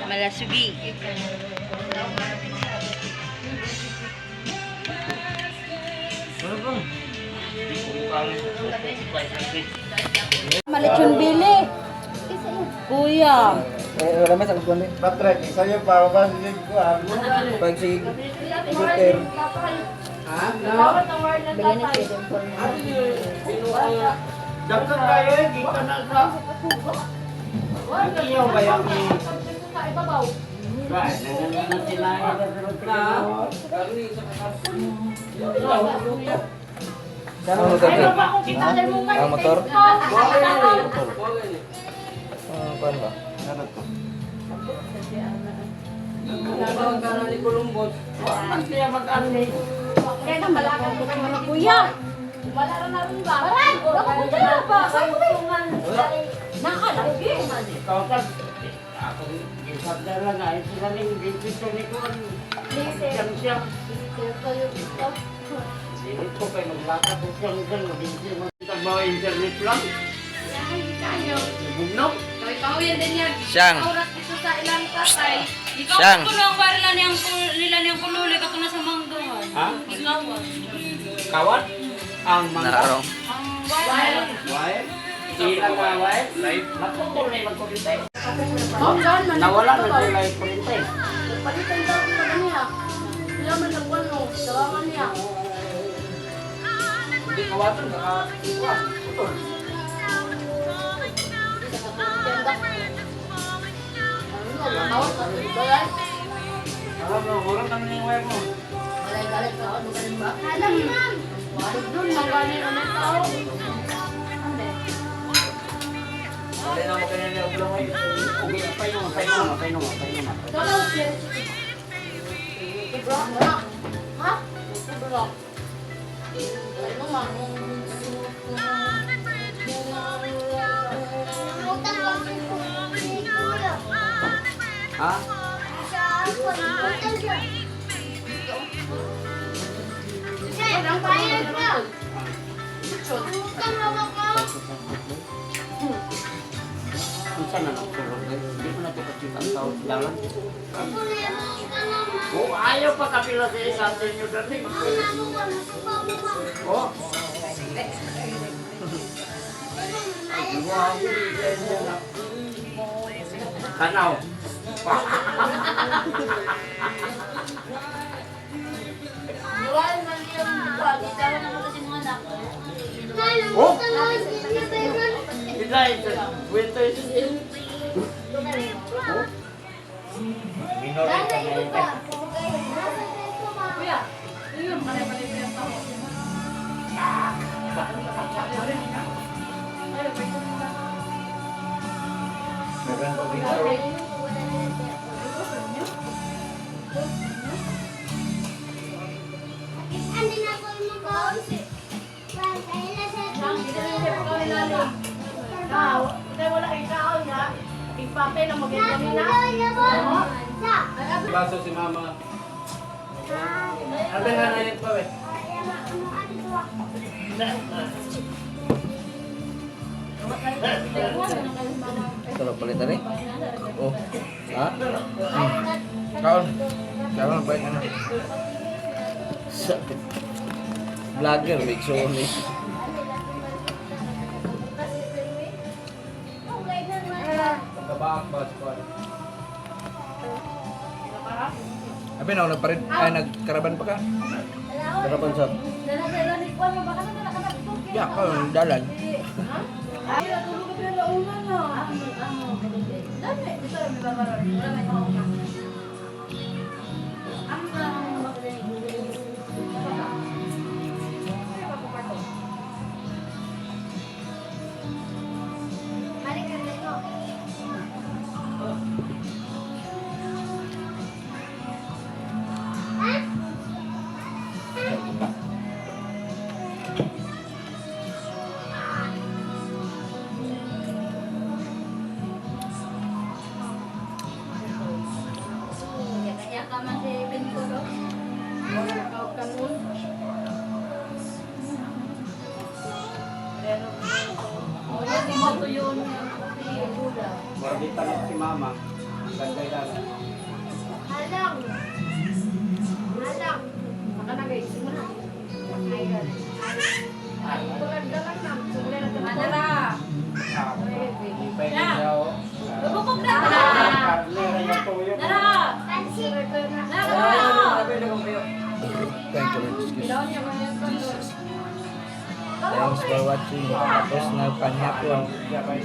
Malasugi. Malechon bili. Kuya. Eh, wala man sa kuan din. Patrick, sa'yo pa, ba sige ko ah. Pag si Guter. Bigyan na siya doon. Dagdag kayo eh, kita na sa. Iyaw ba yung Ang motor din. Ang motor. Ang kuan ba? Kaya na malakad ko kayo mga kuya. Wala ra na rin ba? Baran! Wala ko kuya ba? Nakalagi. Ikaw ka, ako, isang na, sila rin, dito ni ko, siyang siyang. Dili ko kayo maglakad ko siyang siyang, mabinsi mo. Tagbawa internet lang. Bugnaw. Pahuyan din yan. Siyang. Oras dito sa ilang tatay. Ikaw Siyang. ko lang para lang niyang nila niyang kululi kato na sa manggawan. Ha? Ikaw ah. Kawat? Ang mga. Nararong. Ang wire. Wire? Ilang mga wire? Magkukulay, magkulintay. Nawala na sila yung kulintay. Palitan daw ko na niya. Sila man ang ano, tawangan niya. Hindi kawatan, kaka... Putol. Alam mo, urang kami ng wire mo. Doon, mangganin ang tao. Wala na mo kanina ulo mo. Okay, painom, painom, painom, painom. Ha? Sobra. Ano man? Ha? Unsa na nang sulod? Hindi ko na ito kasita ang tao sa dalan. Oh, ayaw pa kapila sa isa sa inyo dati. Oh. Tanaw. Iwan man yung buwan. Itawa na mo kasi mga anak. Oh! Ila ito. Kwento ito. Oh. Minor ito na ito. Kuya, yun pare-pare yung taho. Baso si mama. Abi nga na yun pa eh. Sarap palitan eh. Oh. Ha? Kaon. Kaon ba ano? Sa vlogger make sure ni. Kabaak ba sa Abi na nagparid ay nagkaraban pa ka. Karaban sa. Ya, kaon dalan. Ay, natulog ka pero launa na. Dami, dito may babaron. Wala may mauna. Kaya ka man si Benko, no? Tuyo na. Murag tanong si mama. Ganda lang. Halang. Halang. Baka na guys, mo na. Manara. Pwede daw. Bubukog na. Karne, rayon tuyo. Nara. Nara. Thank you, Lord Jesus. Thanks for watching. Tapos na panghapon. Yeah, bye.